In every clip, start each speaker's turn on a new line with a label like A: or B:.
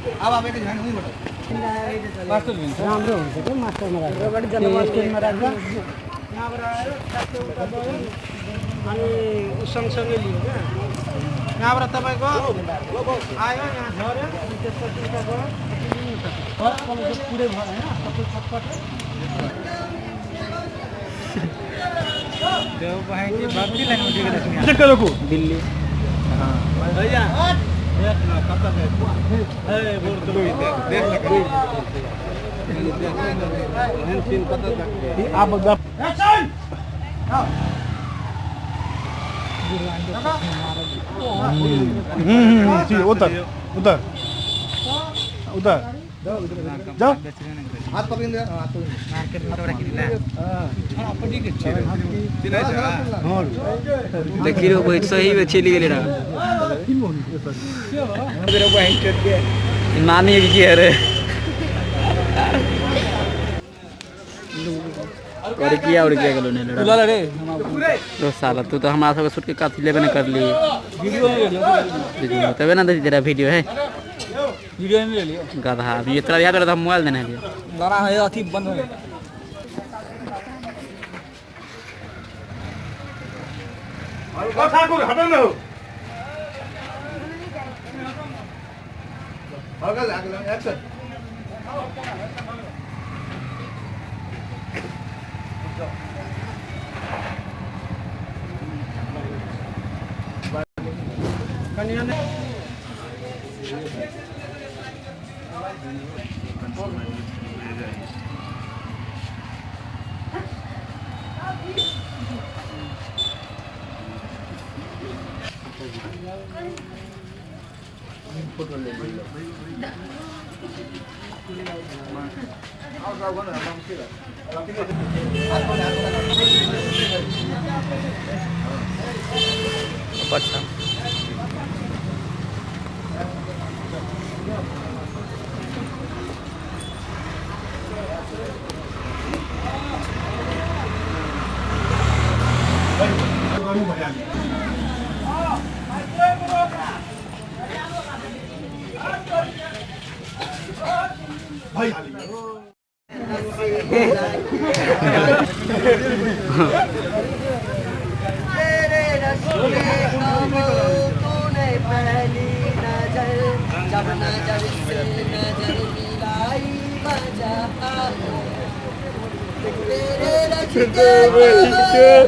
A: अब अब एक झन हुई बटो
B: राम्रो हुन्छ क्या मास्टरमा राख्दा स्ट्यान्डमा राख्दा यहाँबाट आयो ठ्याक्कै उता गयो अनि ऊ सँगसँगै लियो क्या। यहाँबाट तपाईँको आयो यहाँ झऱ्यो अनि त्यसपछि उता गयो पुरै भयो होइन सबै छटपट।
C: दिल्ली
D: उधर उधर उधर जाओ
A: हात पकडिँदै हात पकडिँदै
C: देखी रो बहुत सही में चली गेली रहा मामी की अरे और किया और किया गेलो ने लड़ा
B: रे
C: तो साला तू तो हमारा सबके सूट के काथी लेबे न करली वीडियो तबे ना दे तेरा वीडियो है
B: वीडियो में ले लियो
C: गधा अभी इतना याद रहा मोबाइल देने है।
B: लड़ा है अथी बंद हो
D: ठाकुर हटो न हो
A: हल्का लागलो एक्सन
C: अच्छा
E: तेरे रस्ते तूने पहली नजर जब नजर से नजर मिलाई मजा आया तेरे रस्ते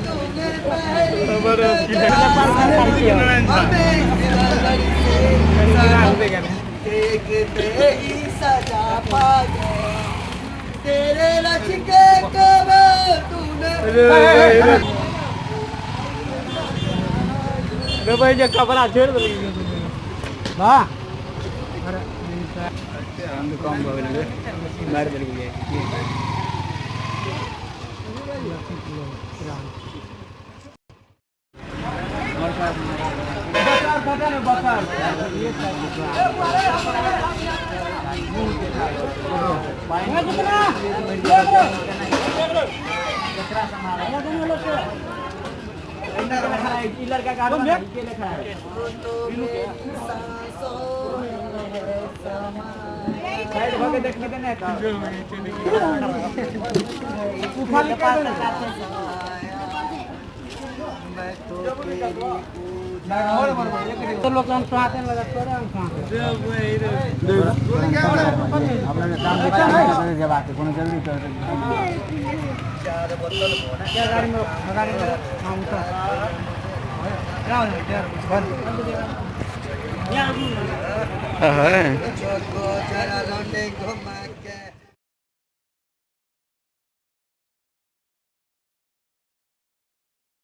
E: तूने पहली नजर हमें नजर से देखते ही सजा पा गए तेरे रस्ते कब तूने
B: भाई जे कपड़ा छोड़ देलक वाह
C: कम भऽ गेलै मारि देलकै।
B: तो लोग हम सुहाते लगा तोरे हम सुहाते क्या गाड़ी में गाड़ी में हाँ उतर
C: हाँ
E: जरा लौंडे घुमा